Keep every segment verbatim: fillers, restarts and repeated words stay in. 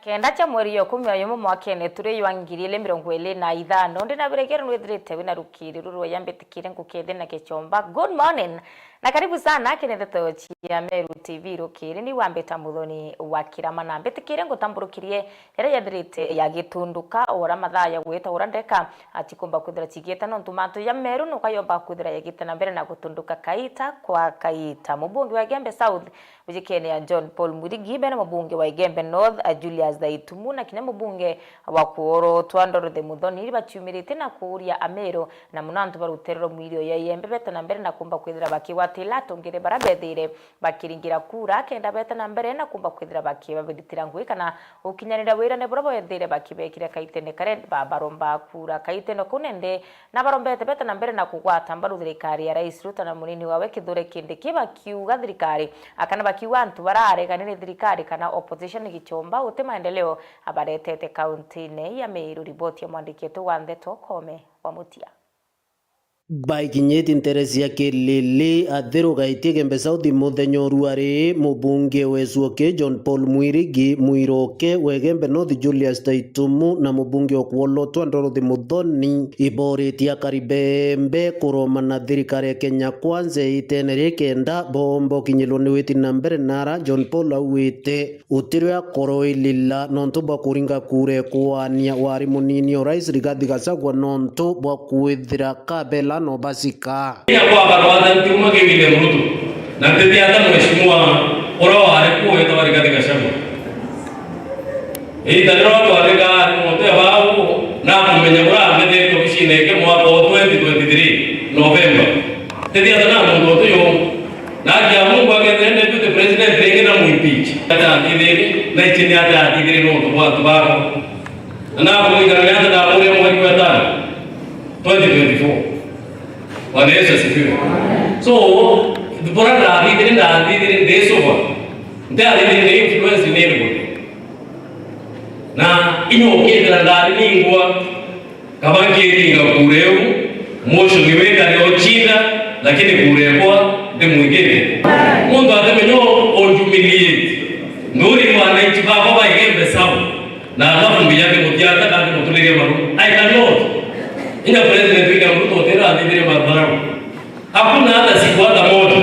Kenda cia mweri ya ikumi na umwe mwakene turi jwa ngiri ili mirongo ili na ithano, ndi na biregero nwithirite wina rukiri ruru rwa ya mbitikire ngukethi na gichomba. Good morning na karibu sana kiri ndeto cia Meru T V rukiri. Ni wambita Muthoni wa Kirama na mbitikire ngutamburukirie yaria yathirite ya gitunduka, ora mathaa ya gwita, ora ndeka atikumba kwithira cigiite, nontu mantu ja Meru nuka yomba kwithira yagite na mbere na gutunduka kaita kwa kaita. Mubunge wa Igembe South, ujikene ya John Paul Mwirigi, bena mubunge wa Igembe North, a Julius Daitumu, na kinya mubunge wa kuorotwa Dorothy Muthoni, baciumiritie na kuuria Ameru, na muno antu ba rutere rwa mwiri ya Igembe, bete na mbere na kumba kwithira bakigwatila atongere bara bethire bakiringira kura, kenda bete na mbere na kumba kwithira bakibabiritira ngui kana gukinyanira wirane buria bwethire bakibekire kaitene karia ba-, baromba kura. Kaitene kau nende na barombete bete na mbere na kugwata mbaru thirikari ya Rais Ruto na munini wawe Kithure Kindiki, bakiuga thirikari, a, kana bakiuga antu bararegani ni thirikari kana opposition gichomba uti maendeleo abaretete kaunti-ini ya Meru. Riboti ya mwandiki wetu wa ndeto Kome wa Mutia. Baikinyiti ntere cia Kilili, athirugaitie Igembe South muthenya urua ri mubunge wesuoke John Paul Mwirigi, mwiroke wa Igembe North Julius Taitumu na mubunge wa kuolotwa Dorothy Muthoni. Iboritie akari bembe kuromana thirikari ya Kenya Kwanza itene ri kenda bomba ukinyirwa ni witi na mbere nara John Paul auite utirio akoroilila nontu bwa kuringa kura ya kuania wari munini o rais Rigathi Gachagua nontu bwa kwithira kabela no bacika. Inya kwa barwatha ntiuma ki William Ruto, na ntiti ata mheshimiwa uria wari kuo wetagwa Rigathi Gachagua. Iita riria twarega ari muntu ya bau, nakumenya buria ambethete obicine ingi mwaka o twenty twenty-three November. Tithia tana muntu utu yu. Na akia Mungu akethire deputy president ringi na muimpeach. Ata athithiri, na ichini ata athithiri nontu bwa antu bakwa. Na nakumwikara ni ata ndamuria mweri wa tano, twenty twenty-four. Bwana Yesu asifiwe. So, buria ndathithiri, ndathithiri ndi sober. Ntiathithiri ndi influence ni iriku. Na inya ukithira ndari ningwa, kaba nkiringa kura iu, motion iu ikari o chinda, lakini kura ekwa ndimwikite. Muntu atimenya o humiliate. Nduri wananchi bakwa ba Igembe South, na alafu mbiya ndimutiata kana ndimuturiria maru. I cannot. Inya President William Ruto utira athithire madharau. Hakuna hata siku hata moja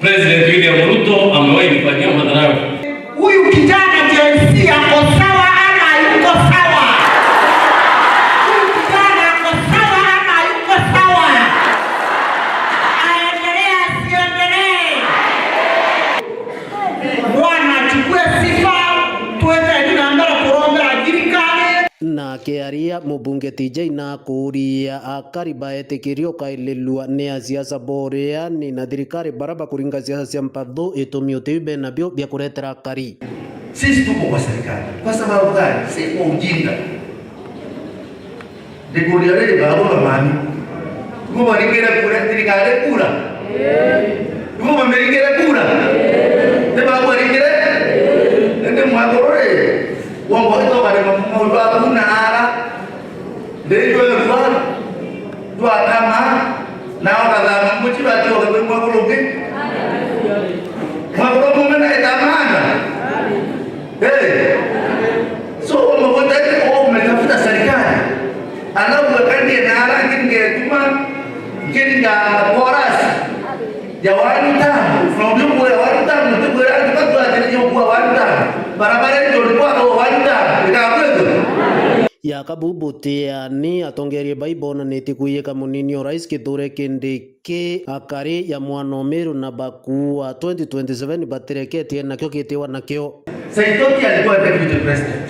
President William Ruto amewahi nifanyia madharau. Huyu kijana Gen Z ako sawa ama hayuko sawa? Huyu kijana ako sawa ama hayuko sawa? Aendelee asiendelee? Bwana achukue sifa, twete na mbere kurombera thirikari. Nake aria mubunge T J nakuuria akari baetikiria ukaililua ni asiasa boreani na thirikari bara bakuringa siasa cia mpathu itumi utiu benabio bia kuretera akari. Sisi tuko kwa serikali. Kwa sababu gani? Si kwa ujinga. Ndikuria riri, babu na mami. Ibu baringire kura, thirikari kura. Ibu bamiringire kura. Ni babu baringire. Indi mwakuru ri, wongo ito kare maundu aku na ara. Ndijwe rua, twakama, na ukathama muchi bati ugatwi mwakuru ungi. Mwakuru mume na itamanda. Hey. So, umekuta hivi, wewe umetafuta serikali. Alafu wekanie na rangi ngetuma, ngiringa chorus ya one term. Na ujuku ya one term, ujuku ya rangi, kwa tu atiri ujuku wa one term. Barabara hiyo ulikuwa kwa one term. Ikakwetwa. Ya kabubu tiani, atongeria bai bonanitie kwiyika munini o rais Kithure Kindiki. Ki akari ya mwana o Meru na bakuua twenty twenty-seven batireketie nakio gitiwa nakio. Saitoti alikuwa deputy president.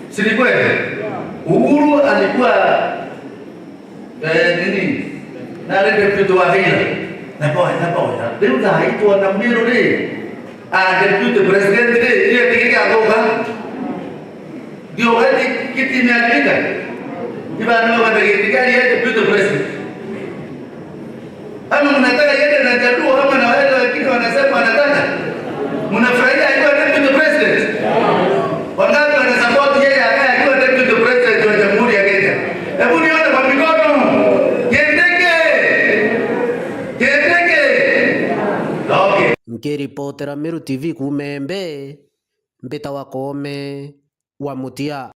Si ni kweli? Uhuru alikuwa, eh, nini? Nari deputy wa Raila. Na boya, na boya. Riu thaa hii twana Meru ri, a deputy president ri, ri, ri, ri, athuka. Ndio wakati kiti imeharibika. Ibana wakati kiti gari yake deputy president. Ama mnataka iende na Jaluo ama na wale wengine wanasema wanataka? Mnafurahia akiwa deputy president? Wangapi wanasupport yeye akae akiwa deputy president wa Jamhuri ya Kenya? Hebu nione kwa mikono. Kindiki! Kindiki! Okay. Nkiripotera Meru T V kuuma Embe. mbita wa Koome wa Mutia.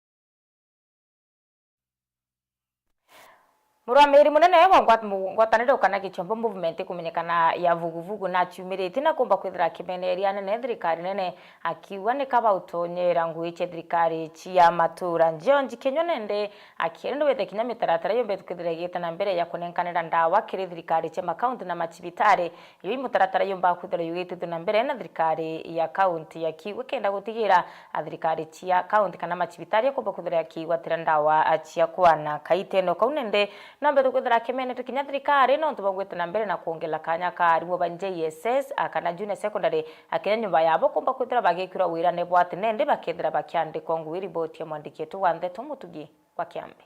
Murwamiri munene wa ngwat-, mu-, ngwataniro kana Gichombo Movement ikumenyekana ya Vuguvugu naciumiritie na kumba kwithira akimeneria nene thirikari nene, akiuga ni kaba utonyera ngui cia thirikari cia matura. George Kinyua nende akienda wete kinya mitaratara yumbe kwithira igite na mbere ya kunenkanira ndawa kiri thirikari cia makaunti na macibitari. Iyo i mutaratara yumba kwithira yugitithwe na mbere na thirikari ya kaunti ya Kiu kenda gutigira a thirikari cia kaunti kana macibitari akumba kwithira akiigwatira ndawa cia kwana kaiteno kau nende. Nombe tukwithira akimenete kinya thirikari nontu bwa gwita na mbere na kwongela kanya ka arimũ ba J S S a kana junior secondary a kinya nyumba yabo kumba kwithira bagikirwa wirane bwa ati nende bakethira bakiandikwa ngui. Riboti ya mwandiki wetu wa ndeto Mutugi wa Kiambi.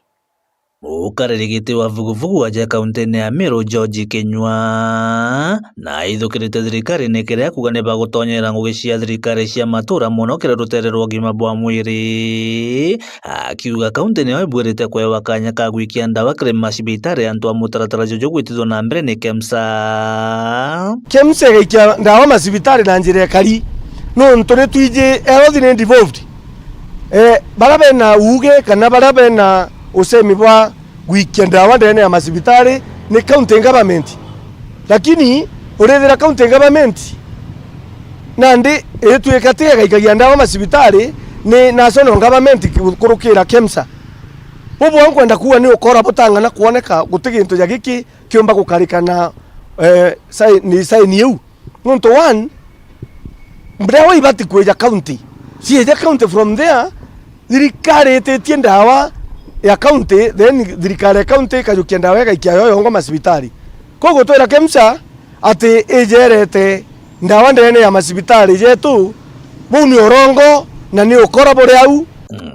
Mukariri giti wa vuguvugu aja kauntine ya Meru George Kinyua na aithukirite thirikari ni kiria kuga ni bagutonyera ngugi cia thirikari cia matura mono kiri rutere rwa ugima bwa mwiri, akiuga kaunti niyo ibwirite kwewa kanya ka gwikia ndawa kiri macibitari antu a mutaratara juju gwitithwa na mbere ni KEMSA. KEMSA igaikia ndawa macibitari na njira ikari, nontu ni twiji health ni devolved. Eh, baria bena uuge kana baria bena usemi bwa gwikia ndawa ndene ya macibitari ni county government. Lakini urithira county government nandi itwika ti igaikagia ndawa macibitari, ni national government kurukira KEMSA. Bubu nkwenda kuuga ni ukora butang'ana kwoneka guti gintu ja giki kiumba gukarika na, eh, sign, ni sign iu. Nontu one, ndawa ibati kwija county. Cieja county from there, thirikari ititie ndawa ya county, then thirikari ya county ikajukia ndawa igaikia yo yongo macibitari. Koguo twira KEMSA ati ijerete ndawa ndene ya macibitari jetu, buu ni urongo na ni ukora buri au.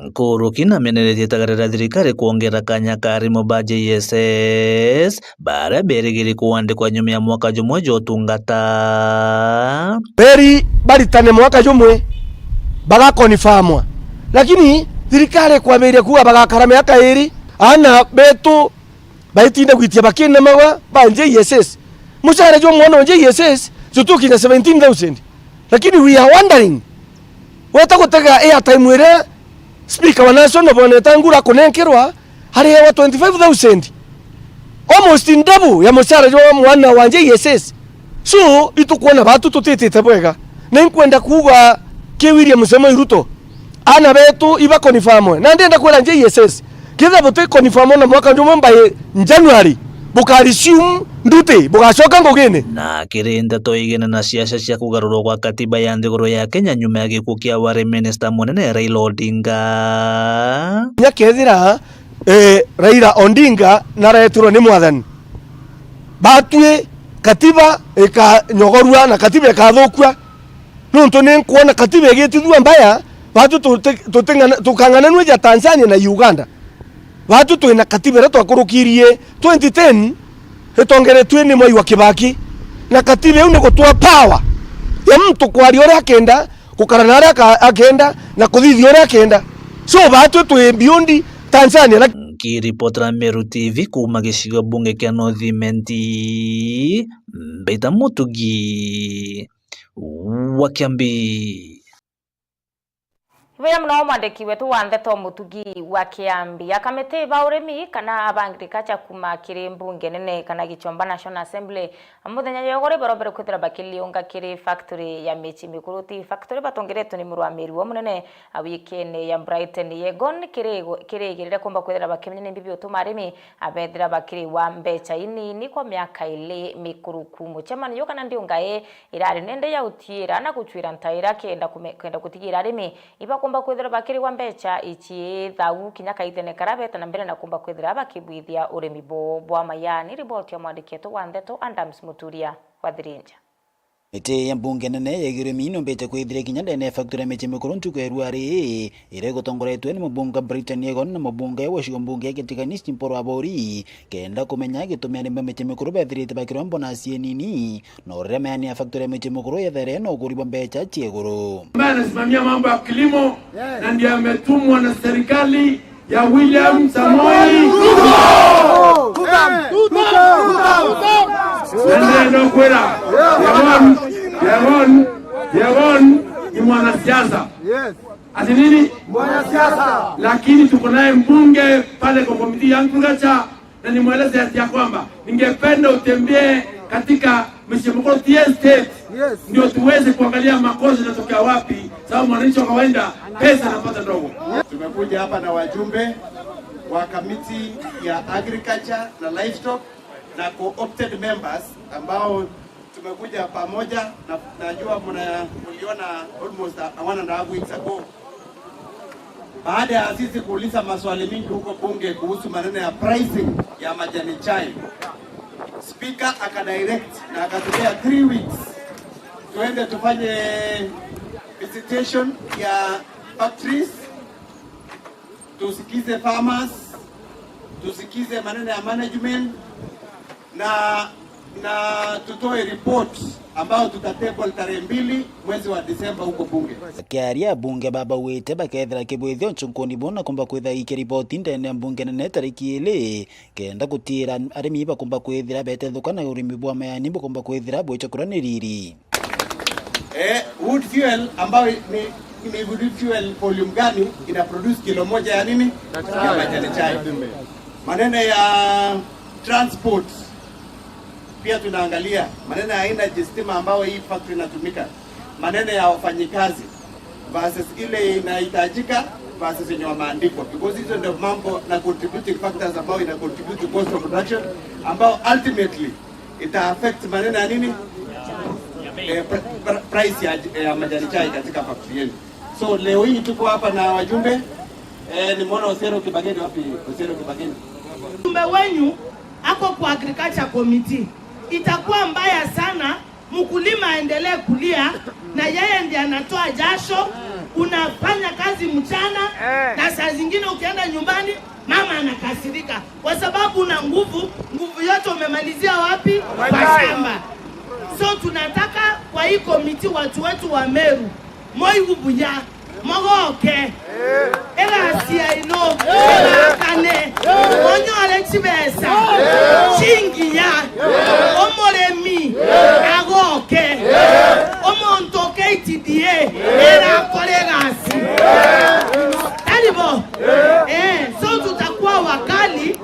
Nkuruki nameneretie itagarira thirikari kwongera kanya ka arimu ba J S S baria berigiri kwandikwa nyuma ya mwaka jumwe jwa utungata. Beri baritane mwaka jumwe, bagakonifamwa. Lakini thirikari ikwambiria kuuga bagakara miaka iri, aana betu baitinda gwitia bakinamaga ba J S S. Mucara jwa mwana wa J S S jutukinya seventeen thousand. Lakini we are wondering, weta gutega airtime iria speaker wa national Bwana Wetangula akunenkerwa, arihewa twenty-five thousand, almost double ya mucara jwa mwana wa J S S. So itukwona batu tutitite bwega. Na inkwenda kuuga ki William Samoei Ruto, aana betu ibakonifamwe. Na ndienda kwira J S S, kethira butikonifamwa na mwaka jumwe by January, bukaresume nduti, bugacoka ngugine. Na kiri ndeto igene na ciaca cia kugarurwa gwa katiba ya nthiguru ya Kenya nyuma ya gikuu kia wari minista munene Raila Odinga. Kinya kethira, eh, Raila Odinga naraetirwe ni mwathani, batwi katiba ikanyogorua na katiba ikathukua. Nontu ni nkwona katiba igitithua mbaya, batu tuti-, tuting'ana-, tukang'ananua ja Tanzania na Uganda. Batu twina katiba iria twakurukirie twenty ten, itongeretue ni Mwai wa Kibaki. Na katiba iu ni gutwa power ya muntu kwaria uria akenda, gukara na aria aka-, akenda, na kuthithia uria akenda. So batu twi beyond Tanzania na Nkiripotera Meru T V kuuma gicigo bunge kia North Imenti, Mbaita Mutugi wa Kiambi. Ibwega mono mwandiki wetu wa ndeto Mutugi wa Kiambi. Akamiti ba urimi kana aba agriculture kuuma kiri mbunge nene kana Gichomba National Assembly, muthenya jwa igoro barombere kwithira bakiliunga kiri factory ya michi mikuru. Ti factory batongeretwe ni murwamiri wa munene a wikene ya Brighton Yegon kiri, kirigirire kumba kwithira bakimenya ni mbibi utuma arimi abethira bakiriwa mbecha inini kwa miaka ili mikuruku. Mucemanio kana ndiunga ii irari nende ya utiira na gucwira ntaira kenda kume-, kenda gutigira arimi ibakumba kwithira bakiriwa mbecha ici thau kinya kaithene kara beta na mbere na kumba kwithira bakibwithia urimi bo bwa mayani. Riboti ya mwandiki wetu wa ndeto Adams Muturia wa Thirinja. Miti ya mbunge nene ya urimi numbite kwithira kinya ndene ya factory ya michi mikuru ntuku ya ruari, iria igutongoretwe ni mubunge Brighton Yegon na mubunge wa cigo mbunge ya Gitiga East Paul Abori, kenda kumenya gitumi arimi ba michi mikuru bethirite bakirwa bonasi inini, na uria meani ya factory ya michi mikuru yethere na uguri bwa mbecha cia iguru. Ambaye anasimamia mambo ya kilimo na ndiye ametumwa na serikali ya William Samoei Ruto. Na ndiye ndio kwira, Yegon, Yegon, Yegon ni mwanasiasa. Yes. Ati nini? Mwanasiasa. Lakini tuko naye mbunge pale kwa committee ya agriculture, na nimweleze ati ya kwamba ningependa utembee katika Mheshimiwa Mkuru Tea Estate, yes, ndio tuweze kuangalia makosa inatokea wapi, sababu mwananchi wa kawaida pesa anapata ndogo. Tumekuja hapa na wajumbe wa kamiti ya agriculture na livestock na co-opted members ambao tumekuja pamoja na, najua mna-, mliona almost a, one and a half weeks ago. Baada ya sisi kuuliza maswali mingi huko bunge kuhusu maneno ya pricing ya majani chai, speaker akadirect na akatupea three weeks tuende tufanye visitation ya factories, tusikize farmers, tusikize maneno ya management na, na tutoe report ambayo tutatable tarehe mbili mwezi wa Disemba huko bunge. Akiaria, abunge baba baugite bakethira kibwithio nchunkuni buu na kumba kwithira ikia riboti ndene ya mbunge nene tariki ili, kenda gutiira arimi bakumba kwithira betethuka na urimi bwa mayani bukumba kwithira bwichokirwa ni riri. Eh, wood fuel ambayo ni, ni wood fuel volume gani ina produce kilo moja ya nini? Ya majani chai. Maneno ya transport pia tunaangalia, maneno ya energy, stima ambayo hii factory inatumika, maneno ya wafanyikazi versus ile inahitajika versus yenye wameandikwa, because hizo ndio mambo na contributing factors ambayo ina contribute to cost of production, ambayo ultimately ita affect maneno ya nini? Eh, pr-, pr-, price ya, ya majani chai katika factory yenu. So leo hii tuko hapa na wajumbe. Eh, nimeona Osero Kibageni, wapi Osero Kibageni? Mjumbe wenyu ako kwa agriculture committee. Itakuwa mbaya sana mkulima aendelee kulia na yeye ndiye anatoa jasho, unafanya kazi mchana, na saa zingine ukienda nyumbani mama anakasirika kwa sababu una nguvu, nguvu yote umemalizia wapi? Kwa shamba. So tunataka kwa hii komiti watu wetu wa Meru, moi ubuya, mogoke, egasi yaino, egakane, onyore chibesa, chingiya, omoremi, agoke, omonto K T D A, erakore egasi. Tari bo? Eh, so tutakuwa wakali,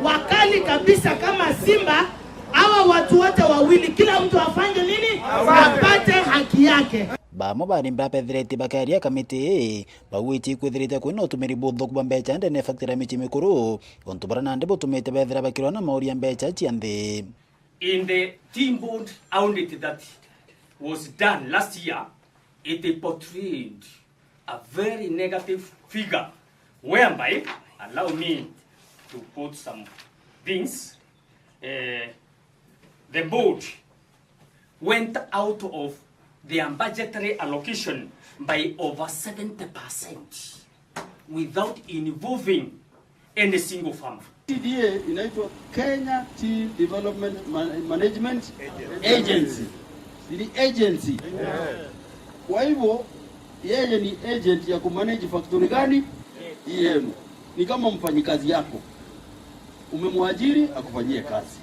wakali kabisa kama simba. Hawa watu wote wawili, kila mtu afanye nini? Apate haki yake. Bamwe ba arimi babethirite bakeria kamiti ii, baugite ikwithirite kwina utumiri buthuku bwa mbecha ndene ya factory ya michii mikuru, untu buria nandi butumite bethira bakirwa na mauri ya mbecha cia nthi. In the Timbond audit that was done last year, it portrayed a very negative figure, whereby, allow me to quote some things, eh, the board went out of their budgetary allocation by over seventy percent without involving any single farmer. T D A inaitwa Kenya Tea Development Man-, Management Agency. Ni agency. Kwa hivyo, yeye ni agent ya kumanage factory gani? Hii yenu. Ni kama mfanyikazi yako. Umemwajiri akufanyie kazi.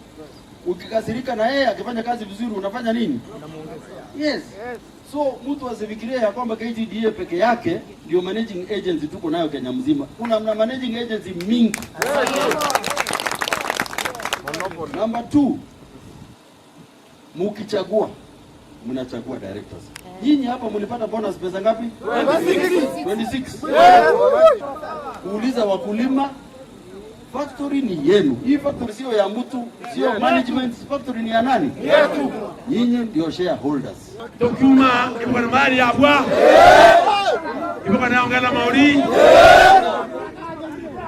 Ukikasirika na yeye akifanya kazi vizuri, unafanya nini? Yes. So, mtu asifikirie ya kwamba K T D A peke yake ndio managing agency tuko nayo Kenya mzima. Kuna mna managing agency mingi. Number two, mukichagua, mnachagua directors. Nyinyi hapa mlipata bonus pesa ngapi? Twenty six. Kuuliza wakulima, factory ni yenu. Hii factory sio ya mtu, sio management. Factory ni ya nani? Yetu. Nyinyi ndio shareholders. Tukiuma, ibuka na mali ya bwa. Ibuka na ongela mauri.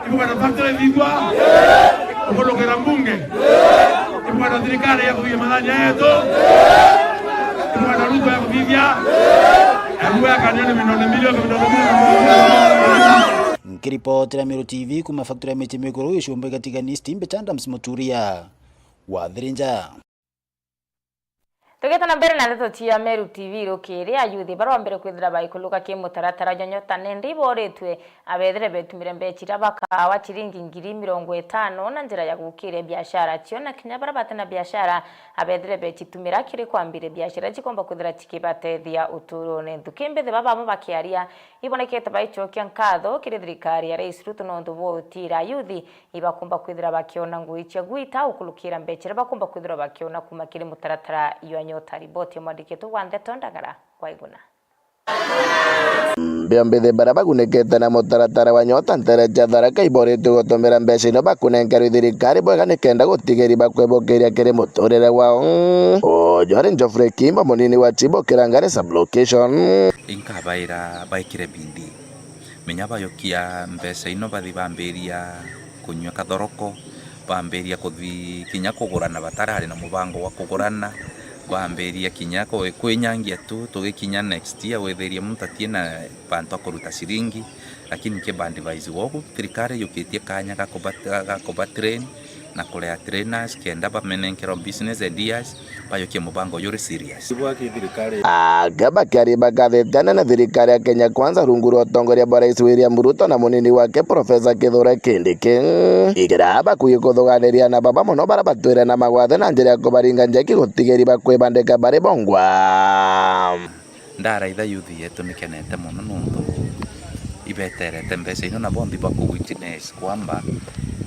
Ibuka na factory thithwa. Ukulukira mbunge. Ibuka na thirikari ya kuthithia mathani yetu. Ibuka na Ruto ya kuthithia. Ebu ya kanione minone milioni, minone milioni. Nkiripotera Meru T V kuma factory ya michii mikuru, Gicumbi Gatigani, Steam Bechanda, Msimuturia wa Thirinja. Tugeta na mbere na ndeto cia Meru T V rukiri, ayuthi baria bambire kwithira baikuluka ki mutaratara jwa Nyota nendi iboritwe, abethire betumire mbeca iria bakawa ciringi ngiri mirongo itano na njira ya gukiria biashara cio, na kinya baria bati na biashara abethire becitumira kiri kwambiria biashara cikomba kwithira cikibatethia uturone. Nthuki mbithi baba bamwe bakiaria, ibonekete baicokia nkatho kiri thirikari ya Rais Ruto nontu bwa utira ayuthi ibakumba kwithira bakiona ngui cia gwita ukulukira mbeca iria bakumba kwithirwa bakiona kuma kiri mutaratara jwa Nyota. Riboti ya mwandiki wetu wa ndeto Ndagara Waiguna. Mbio mbithi baria bagunikite na mutaratara wa Nyota ntere cia Tharaka iboritwe gutumira mbeca ino bakunenkerwe thirikari bwega nikenda gutigiri bakwibukiria kiri muturire wao. Uju ari Geoffrey Kimbo, munini wa Chibo Kirangari sub-location. Inkabaira baikire bidii. Menya bayokia mbeca ino bathi bambiria kunyua kathoroko, bambiria kuthi kinya kugurana batarari na mubango wa kugurana, bambiria kinya ku-, kwinyangia tu, tugikinya next year withirie muntu atie na bantu akuruta ciringi, lakini nki ba advise wogu, thirikari yukitie kanya ga kuba-, ga kuba train, na kurea trainers kenda bamenenkerwa business ideas, bayokie mubango juri serious. Anga bakiari bakathete anene thirikari ya Kenya Kwanza rungu rwa utongoria bwa Rais William Ruto na munini wake Professor Kithure Kindiki. Igira bakui kuthuganiria na baba mono bara batwire na magwathe na njira ya kubaringa njeki gutigiri bakwibandika bari bongwa. Ndaraitha youth yetu nikenete mono nontu ibeterete mbeca ino na bonthe baku witness kwamba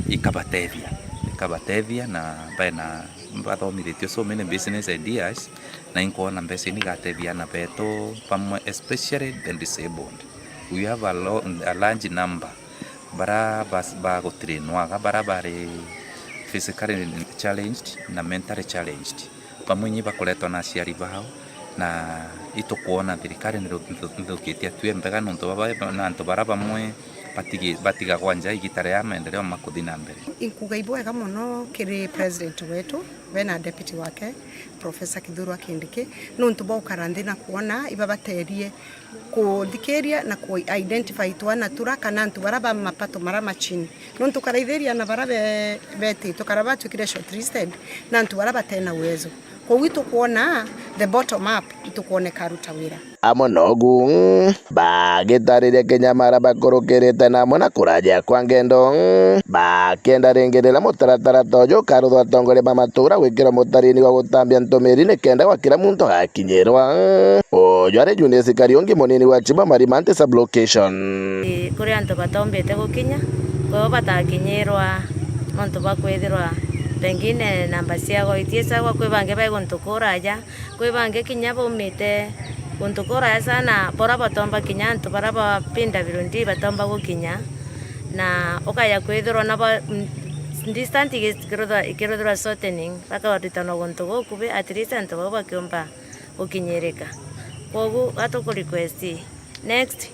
ikabatethia, ikabatethia na bena bathomithetio so many business ideas, na inkwona mbeca ini igatethia ana betu bamwe, especially the disabled. We have a lo-, a large number bara bas-, bagutrainwaga, bara bari physically challenged na mentally challenged. Bamwe inyi bakoretwa na aciari bao, na itukwona thirikari nithu-, nithu-, nithukitie atue mbega nontu baba na antu bara bamwe batigi-, batigagwa nja igita riria maendeleo makuthi na mbere. Inkuga ibwega mono kiri president wetu, we na deputy wake, Professor Kithure Kindiki, nontu bwa gukara nthi na kwona ibabaterie kuthikiria na ku identify twana tura kana antu bara ba mapato mara machini. Nontu karaithiria na bara be-, betitwe kana batuikire shortlisted na antu bara batena uwezo. Koguo itukwona the bottom up, itukwoneka aruta wira. Amwe nogu, bagitariria kinya mara bakurukirite na amwe na kuraja kwa ngendo, bakenda ringi riria mutaratara ta uju ukaruthwa atongoria ba matura gwikirwa mutarini wa gutambia ntumiri nikenda gwa kira muntu agakinyirwa. Uju ari Junius Kariungi, munini wa Chibo Marimanti sub-location. Ii, kuri antu batombite gukinya, kwou batakinyirwa nontu bwa kwithirwa pengine namba ciao itiicagwa, kwi bangi bai guntu kuraja, kwi bangi kinya baumite guntu kuraja sana, bora batomba kinya antu bara ba P W D batomba gukinya, na ukaja kwithirwa nabo, mm, distance ikirutha-, ikiruthirwa shortening, bakaritanwa guntu gukubi, at least antu bau bakiumba gukinyirika. Kwogu gatuku request next,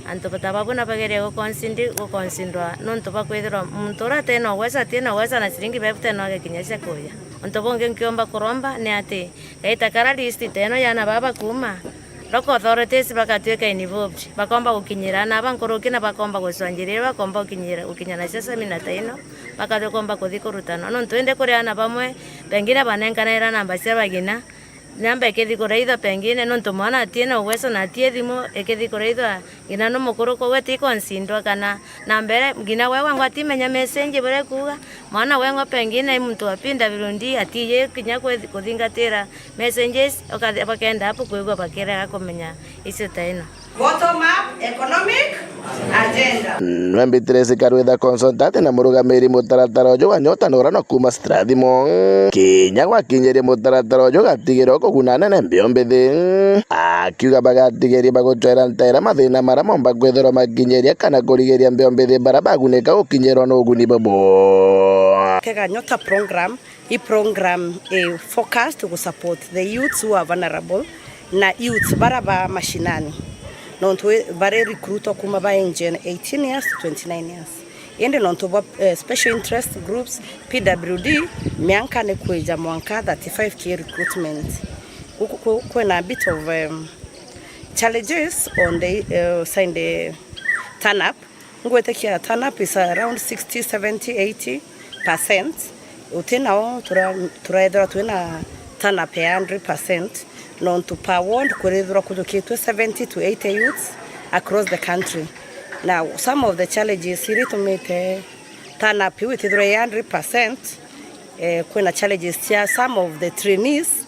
antu ta babu na bagerie guconsider-, guconsidwa nontu bwa kwithirwa muntu uria atena ugwesa, atena ugwesa na ciringi bebu tena agekinya cia kuja. Untu bungi nkiumba kuromba ni ati, gaita kara list teno ya ana baba bakuuma, local authorities bakatuika involved, bakomba gukinyira ana aba nkuruki na bakomba gucwanjiria, bakomba gukinyira, gukinya na cia seminar ta ino, bakakomba kuthi kurutanwa. Nontu indi kuri ana bamwe, pengine banenkanaira namba cia bagina, namba ikithi kuraithwa pengine, nontu mwana atie na ugweso na atie thimu, ikithi kuraithwa ngina nu mukuru, koguo iticonsidwa kana na mbere, ngina we wangwa atimenya message buria ikuuga. Mwana wengwa pengine i muntu wa P W D, atiiji kinya kwethi-, kuthingatira messages, ukathi-, bakenda apu kwigua bakirega kumenya icio ta ino. Bottom up economic agenda. Nwe Beatrice Karwitha, consultant na murugamiri mutaratara uju wa Nyota na urano kuuma Strathmore. Kinya gwakinyiria mutaratara uju ugatigirwa kuguna anene mbio mbithi. Akiuga bagatigeria bagucwera nteera mathina mara momba kwithirwa makinyiria kana kurigiria mbio mbithi bara bagunika gukinyirwa ni uguni bubu. Kega Nyota program, i program i focused to support the youths who are vulnerable na youths bara ba mashinani. Nontu i-, bari recruitwa kuma ba age eighteen years to twenty-nine years. Indi nontu bwa, eh, special interest groups, P W D, mianka ni kwija mwanka thirty-five K recruitment. Ku-, ku-, ku-, kwina a bit of, um, challenges on the, uh, sign the turn up. Ngwitikia turn up is around sixty, seventy, eighty percent. Uti nao tura-, turaethirwa twina turn up ya hundred percent, nontu per ward kwirithirwa kujukitwe seventy to eighty youths across the country. Now, some of the challenges iria itumite turn up iu itithirwe ya hundred percent, eh, kwina challenges cia some of the trainees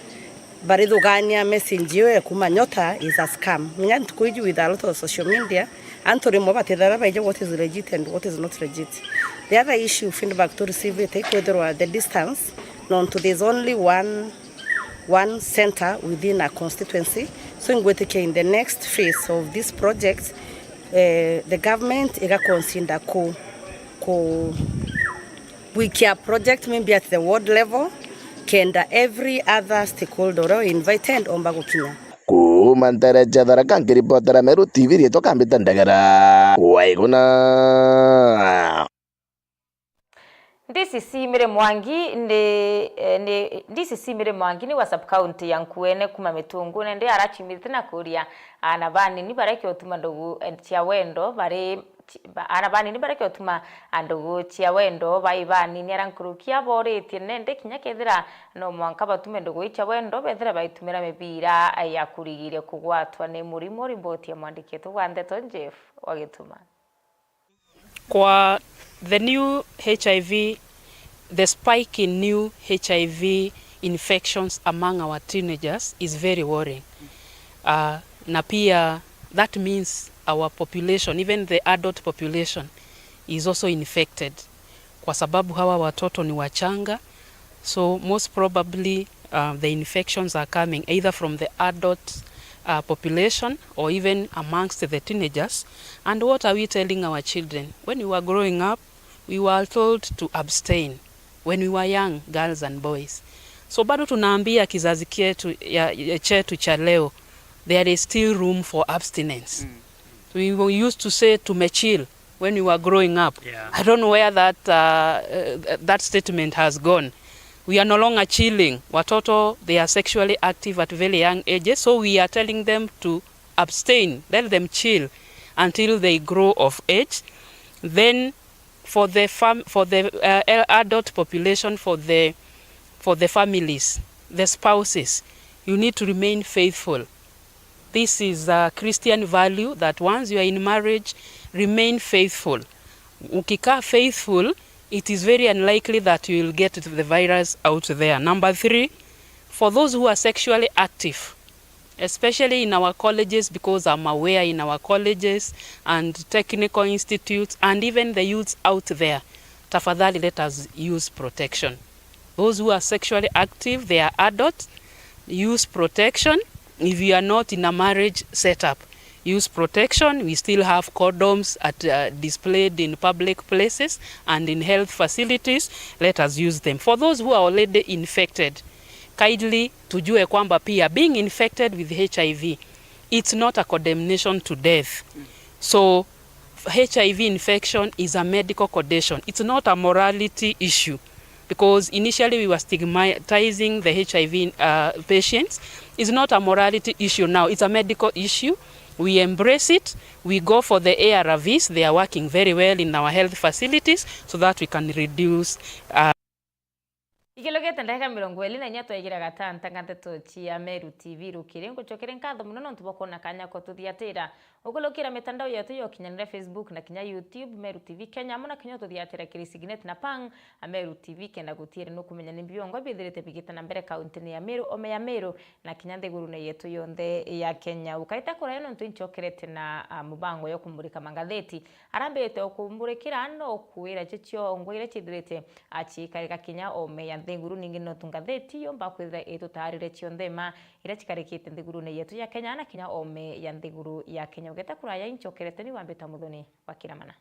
barithugania message iyo ya kuma Nyota is a scam. Munya ntuku iji with a lot of social media, antu rimwe batithara baiji what is legit and what is not legit. The other issue feedback tu receive it ikwithirwa the distance, nontu there's only one, one center within a constituency. So ingwitikia in the next phase of this project, eh, the government iga consider ku, ku gwikia project maybe at the ward level, kenda every other stakeholder uria invited omba gukinya. Kuuma ntere cia Tharaka, nkiripotera Meru T V, riitwa Kambita Ndegera. Waiguna. D C C Mary Mwangi ni, eh, ni, D C C Mary Mwangi ni wa sub-county ya Nkuene kuma Mitungune, ndi araciumithite na kuria aana banini baria kiotuma ndugu, eh, cia wendo bari, ci-, ba-, aana banini baria kiotuma ndugu cia wendo bai banini, ara nkuruki aboritie nende kinya kethira no mwanka batume ndugu ii cia wendo bethira baitumira mibira ya kurigiria kugwatwa ni murimo. Riboti ya mwandiki wetu wa ndeto Jeff Wagituma. Kwa the new H I V, the spike in new H I V infections among our teenagers is very worrying. Uh, na pia that means our population, even the adult population, is also infected. Kwa sababu hawa watoto ni wachanga, so most probably, uh, the infections are coming either from the adult, uh, population or even amongst the teenagers. And what are we telling our children? When we were growing up, we were told to abstain when we were young, girls and boys. So bado tunaambia kizazi kietu, ya, ya, chetu cha leo, there is still room for abstinence. Mm. We were used to say, "Tumechill," when we were growing up. Yeah. I don't know where that, uh, uh, that statement has gone. We are no longer chilling. Watoto, they are sexually active at very young ages, so we are telling them to abstain, let them chill until they grow of age. Then for the fam-, for the, uh, el-, adult population, for the, for the families, the spouses, you need to remain faithful. This is a Christian value that once you are in marriage, remain faithful. Ukikaa faithful, it is very unlikely that you will get the virus out there. Number three, for those who are sexually active, especially in our colleges, because I'm aware in our colleges and technical institutes and even the youths out there, tafadhali let us use protection. Those who are sexually active, they are adults, use protection. If you are not in a marriage setup, use protection. We still have condoms at, uh, displayed in public places and in health facilities. Let us use them. For those who are already infected, kindly tujue kwamba pia being infected with H I V, it's not a condemnation to death. So, H I V infection is a medical condition. It's not a morality issue, because initially we were stigmatizing the H I V, uh, patients. It's not a morality issue now. It's a medical issue. We embrace it. We go for the A R Vs. They are working very well in our health facilities so that we can reduce, uh, Ikilugite ndagika mirongo iri na inya twaigira gatanta nga nteto cia Meru T V rukiri. Ngucokeria nkatho mono nontu bwa kwona kanya ko tuthiatira. Ukulukira mitandao yetu ya ukinyanira, Facebook na kinya YouTube, Meru T V Kenya, amwe na kinya ututhiatira kiri Signet na Pang, a Meru T V, kenda gutiiri nukumenya ni mbiongo bithirite bigita na mbere kauntini ya Meru, ome ya Meru, na kinya nthigurune yetu yonthe ya Kenya. Ukaita kuraya nontu incokerete na, a, mubango ya kumurika mangatheti. Arambirite o kumurikira no kwira cicio ngwa iria cithirite aciikarika kinya ome ya nthiguru. Ningi no tu ngatheti yomba kwithira itutaarire cionthe ma iria cikarikite nthigurune yetu ya Kenya na kinya ome ya nthiguru ya Kenya. Ugeta kuraya incokerete ni wambita Muthoni wa Kiramana.